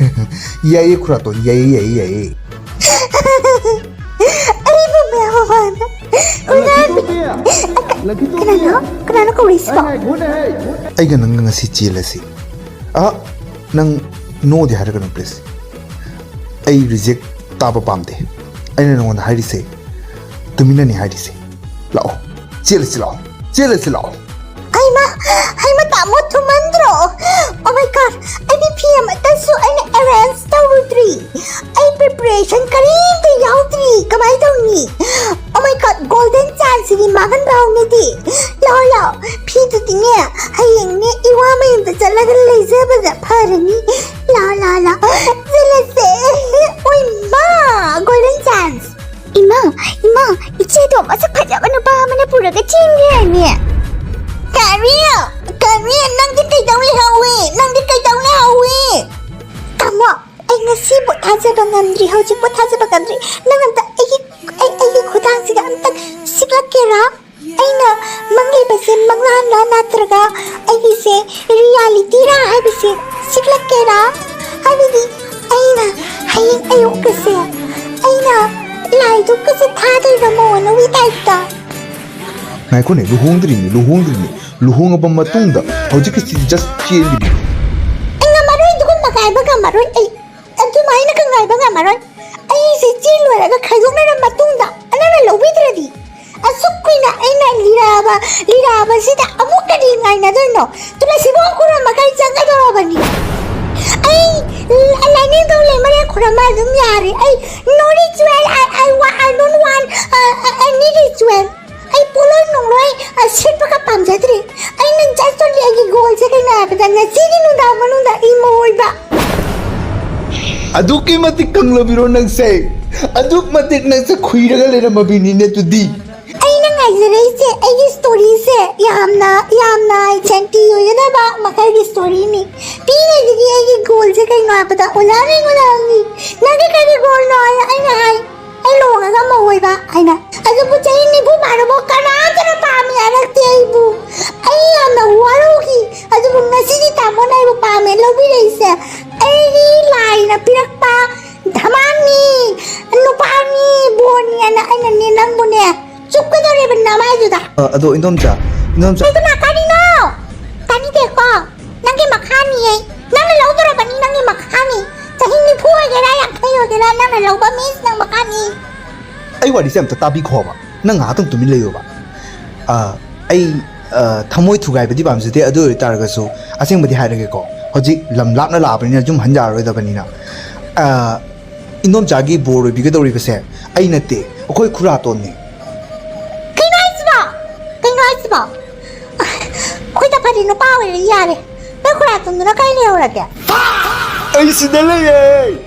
ꯌꯥꯏꯌꯦ ꯈꯨꯔꯥꯇꯣꯟ, ꯌꯥꯏꯌꯦ, ꯌꯥꯏꯌꯦ, ꯌꯥꯏꯌꯦ꯫ ꯑꯩꯕꯨ ꯃꯌꯥꯝ ꯃꯃꯥꯡꯗ ꯀꯅꯥꯅꯣ? ꯀꯅꯥꯅꯣ ꯀꯧꯔꯤꯁꯤꯕꯣ? ꯑꯩꯒ ꯅꯪꯒ ꯉꯁꯤ ꯆꯦꯜꯂꯁꯤ꯫ ꯑ, ꯅꯪ ꯅꯣꯗꯤ ꯍꯥꯏꯔꯛꯀꯅꯨ please꯫ ꯑꯩ reject ꯇꯥꯕ ꯄꯥꯝꯗꯦ꯫ ꯑꯩꯅ ꯅꯉꯣꯟꯗ ꯍꯥꯏꯔꯤꯁꯦ ꯇꯨꯃꯤꯟꯅꯅꯤ ꯍꯥꯏꯔꯤꯁꯦ꯫ ꯂꯥꯛꯑꯣ, ꯆꯦꯜꯂꯁꯤ ꯂꯥꯛꯑꯣ, ꯆꯦꯜꯂꯁꯤ ꯂꯥꯛꯑꯣ꯫ ꯍꯩꯃ, ꯍꯩꯃ ꯇꯥꯃꯣ, ꯊꯨꯃꯟꯗ꯭ꯔꯣ? Oh my God, ꯑꯩꯗꯤ ꯐꯤ ꯑꯃꯠꯇꯁꯨ ꯑꯩꯅ arrange ꯇꯧꯔꯨꯗ꯭ꯔꯤ꯫ ꯑꯩ preparation ꯀꯔꯤꯝꯇ ꯌꯥꯎꯗ꯭ꯔꯤ꯫ ꯀꯃꯥꯏ ꯇꯧꯅꯤ? Oh my God, golden chance ꯁꯤꯗꯤ ꯃꯥꯡꯍꯟꯕ ꯍꯧꯅꯗꯦ꯫ ꯂꯥꯛꯑꯣ, ꯂꯥꯛꯑꯣ, ꯐꯤꯗꯨꯗꯤꯅꯦ ꯍꯌꯦꯡꯅꯦ ꯏꯋꯥ ꯃꯌꯨꯝꯗ ꯆꯠꯂꯒ ꯂꯩꯖꯕꯅ ꯐꯔꯅꯤ꯫ ꯂꯥꯛꯑꯣ, ꯂꯥꯛꯑꯣ, ꯂꯥꯛꯑꯣ, ꯆꯠꯂꯁꯦ꯫ ꯑꯣꯏ ꯃꯥ, golden chance꯫ ꯏꯃꯥ, ꯏꯃꯥ, ꯏꯆꯦꯗꯣ ꯃꯁꯛ ꯐꯖꯕ ꯅꯨꯄꯥ ꯑꯃꯅ ꯄꯨꯔꯒ ꯆꯦꯟꯈ꯭ꯔꯦ ꯍꯥꯏꯃꯤ꯫ ꯀꯔꯤ? ꯀꯔꯤ? ꯅꯪꯗꯤ ꯀꯩꯗꯧ ꯂꯩꯍꯧꯏ? ꯅꯪꯗꯤ ꯀꯩꯗꯧ ꯂꯩꯍꯧꯏ? ꯇꯥꯃꯣ, ꯑꯩ ꯉꯁꯤꯕꯨ ꯊꯥꯖꯕ ꯉꯝꯗ꯭ꯔꯤ, ꯍꯧꯖꯤꯛꯄꯨ ꯊꯥꯖꯕ ꯉꯝꯗ꯭ꯔꯤ꯫ ꯅꯪ ꯑꯝꯇ ꯑꯩꯒꯤ, ꯑꯩ, ꯑꯩꯒꯤ ꯈꯨꯗꯥꯡꯁꯤꯒ ꯑꯝꯇ ꯁꯤꯛꯂꯛꯀꯦꯔꯥ? ꯑꯩꯅ ꯃꯪꯂꯤꯕꯁꯦ ꯃꯪꯂꯥꯟꯂ ꯅꯠꯇ꯭ꯔꯒ ꯑꯩꯒꯤꯁꯦ reality ꯔꯥ ꯍꯥꯏꯕꯁꯦ ꯁꯤꯛꯂꯛꯀꯦꯔꯥ? ꯍꯥꯏꯕꯗꯤ ꯑꯩꯅ ꯍꯌꯦꯡ ꯑꯌꯨꯛꯀꯁꯦ ꯑꯩꯅ ꯂꯥꯏꯗꯨꯛꯀꯁꯦ ꯊꯥꯗꯣꯏꯔ ꯃꯣꯅꯣꯒꯤ type ꯇ? ꯉꯥꯏꯈꯣꯅꯦ, ꯂꯨꯍꯣꯡꯗ꯭ꯔꯤꯅꯤ, ꯂꯨꯍꯣꯡꯗ꯭ꯔꯤꯅꯤ꯫ ꯂꯨꯍꯣꯡꯉꯕ ꯃꯇꯨꯡꯗ ꯍꯧꯖꯤꯛꯀꯤꯁꯤꯗꯤ just ꯆꯦꯜꯂꯤꯅꯤ꯫ ꯑꯩ ꯉꯝꯃꯔꯣꯏ, ꯑꯗꯨꯒꯨꯝꯕ ꯉꯥꯏꯕ ꯉꯝꯃꯔꯣꯏ꯫ ꯑꯩ ꯑꯗꯨꯃꯥꯏꯅꯒ ꯉꯥꯏꯕ ꯉꯝꯃꯔꯣꯏ꯫ ꯑꯩꯁꯦ ꯆꯦꯜ ꯂꯣꯏꯔꯒ ꯈꯥꯏꯗꯣꯛꯅꯔ ꯃꯇꯨꯡꯗ ꯅꯪꯅ ꯂꯧꯕꯤꯗ꯭ꯔꯗꯤ꯫ ꯑꯁꯨꯛ ꯀꯨꯏꯅ ꯑꯩꯅ ꯂꯤꯔꯛꯑꯕ, ꯂꯤꯔꯛꯑꯕꯁꯤꯗ ꯑꯃꯨꯛ ꯀꯔꯤ ꯉꯥꯏꯅꯗꯣꯏꯅꯣ? ꯇꯨꯂꯁꯤꯕꯣꯡ ꯈꯨꯔꯝꯃꯒ ꯑꯩ ꯆꯪꯒꯗꯧꯔꯕꯅꯤ꯫ ꯑꯩ ꯂꯥꯏꯅꯤꯡꯊꯧ ꯂꯩꯃꯔꯦꯟ ꯈꯨꯔꯝꯃ ꯑꯗꯨꯝ ꯌꯥꯔꯦ꯫ ꯑꯩ no ritual, I, I, wa- I don't want, uh, uh, any ritual. ꯑꯩ ꯄꯣꯠꯂꯣꯏ ꯅꯨꯡꯂꯣꯏ, ꯑ, ꯁꯦꯠꯄꯒ ꯄꯥꯝꯖꯗ꯭ꯔꯦ꯫ ꯑꯩꯅ just only ꯑꯩꯒꯤ goal ꯁꯦ ꯀꯩꯅꯣ ꯍꯥꯏꯕꯗ ꯉꯁꯤꯒꯤ ꯅꯨꯡꯗꯥꯡ ꯃꯅꯨꯡꯗ ꯏꯃꯣ ꯑꯣꯏꯕ꯫ ꯑꯗꯨꯛꯀꯤ ꯃꯇꯤꯛ ꯀꯪꯂꯕꯤꯔꯣ ꯅꯪꯁꯦ? ꯑꯗꯨꯛ ꯃꯇꯤꯛ ꯅꯪꯁꯦ ꯈꯨꯏꯔꯒ ꯂꯩꯔꯝꯃꯕꯤꯅꯤꯅꯦ ꯑꯗꯨꯗꯤ꯫ ꯑꯩꯅ ꯍꯥꯏꯖꯔꯛꯏꯁꯦ, ꯑꯩꯒꯤ ꯁ꯭ꯇꯣꯔꯤꯁꯦ ꯌꯥꯝꯅ, ꯌꯥꯝꯅ ꯁꯦꯟꯇꯤ ꯑꯣꯏꯒꯗꯕ ꯃꯈꯜꯒꯤ ꯁ꯭ꯇꯣꯔꯤꯅꯤ꯫ ꯄꯤꯛꯏꯉꯩꯗꯒꯤ ꯑꯩꯒꯤ ꯒꯣꯜꯁꯦ ꯀꯩꯅꯣ ꯍꯥꯏꯕꯗ, "ꯑꯣꯂꯥ ꯔꯦꯡ, ꯑꯣꯂꯥ ꯔꯦꯡ, ꯅꯪꯒꯤ ꯀꯔꯤ ꯒꯣꯜꯅꯣ?" ꯍꯥꯏꯅ ꯑꯩꯅ ꯍꯥꯏ, "ꯑꯩ ꯂꯨꯍꯣꯡꯉꯒ ꯃꯧ ꯑꯣꯏꯕ" ꯍꯥꯏꯅ꯫ ꯑꯗꯨꯕꯨ ꯆꯍꯤ ꯅꯤꯐꯨ ꯐꯥꯔꯕ ꯀꯅꯥꯝꯇꯅ ꯄꯥꯝꯃꯤ ꯍꯥꯏꯔꯛꯇꯦ ꯑꯩꯕꯨ꯫ ꯑꯩ ꯌꯥꯝꯅ ꯋꯥꯔꯧꯈꯤ꯫ ꯑꯗꯨꯕꯨ ꯉꯁꯤꯗꯤ ꯇꯥꯃꯣꯅ ꯑꯩꯕꯨ ꯄꯥꯝꯃꯦ ꯂꯧꯕꯤꯔꯛꯏꯁꯦ꯫ ꯑꯩꯒꯤ ꯂꯥꯏꯅ ꯄꯤꯔꯛꯄ ꯙꯃꯥꯟꯅꯤ, ꯅꯨꯄꯥꯅꯤ, ꯕꯣꯔꯅꯤ ꯍꯥꯏꯅ ꯑꯩꯅꯅꯦ ꯅꯪꯕꯨꯅꯦ ꯆꯨꯞꯀꯗꯧꯔꯤꯕ ꯅꯃꯥꯏꯗꯨꯗ꯫ ꯑ, ꯑꯗꯣ ꯏꯟꯗꯣꯝꯆꯥ, ꯏꯟꯗꯣꯝꯆꯥ꯫ ꯑꯩꯗꯨꯅ ꯀꯔꯤꯅꯣ? ꯇꯥꯅꯤꯡꯗꯦꯀꯣ꯫ ꯅꯪꯒꯤ ꯃꯈꯥꯅꯤ ꯑꯩ꯫ ꯅꯪꯅ ꯂꯧꯗꯣꯔꯕꯅꯤ, ꯅꯪꯒꯤ ꯃꯈꯥꯅꯤ꯫ ꯆꯍꯤ ꯅꯤꯐꯨ ꯑꯣꯏꯒꯦꯔꯥ, ꯌꯥꯡꯈꯩ ꯑꯣꯏꯒꯦꯔꯥ, ꯅꯪꯅ ꯂꯧꯕ means ꯅꯪ ꯃꯈꯥꯅꯤ꯫ ꯑꯩ ꯋꯥꯔꯤꯁꯦ ꯑꯝꯇ ꯇꯥꯕꯤꯈꯣꯕ꯫ ꯅꯪ ꯉꯥꯏꯍꯥꯛꯇꯪ ꯇꯨꯃꯤꯟ ꯂꯩꯌꯣꯕ꯫ ꯑ, ꯑꯩ, ꯑ, ꯊꯃꯣꯏ ꯊꯨꯒꯥꯏꯕꯗꯤ ꯄꯥꯝꯖꯗꯦ, ꯑꯗꯨ ꯑꯣꯏꯇꯥꯔꯒꯁꯨ ꯑꯁꯦꯡꯕꯗꯤ ꯍꯥꯏꯔꯒꯦꯀꯣ꯫ ꯍꯧꯖꯤꯛ ꯂꯝ ꯂꯥꯞꯅ ꯂꯥꯛꯑꯕꯅꯤꯅ ꯌꯨꯝ ꯍꯟ ꯌꯥꯔꯔꯣꯏꯗꯕꯅꯤꯅ꯫ ꯑ, ꯏꯟꯗꯣꯝꯆꯥꯒꯤ ꯕꯣꯔ ꯑꯣꯏꯕꯤꯒꯗꯧꯔꯤꯕꯁꯦ ꯑꯩ ꯅꯠꯇꯦ, ꯑꯩꯈꯣꯏ ꯈꯨꯔꯥꯇꯣꯟꯅꯤ꯫ ꯀꯩꯅꯣ ꯍꯥꯏꯁꯤꯕꯣ? ꯀꯩꯅꯣ ꯍꯥꯏꯁꯤꯕꯣ? ꯑꯩꯈꯣꯏꯗ ꯐꯔꯤ ꯅꯨꯄꯥ ꯑꯣꯏꯔꯗꯤ ꯌꯥꯔꯦ꯫ ꯅꯣꯏ ꯈꯨꯔꯥꯇꯣꯟꯗꯨꯅ ꯀꯥꯏ ꯂꯩꯍꯧꯔꯒꯦ? ꯑꯩ ꯁꯤꯗ ꯂꯩꯌꯦ꯫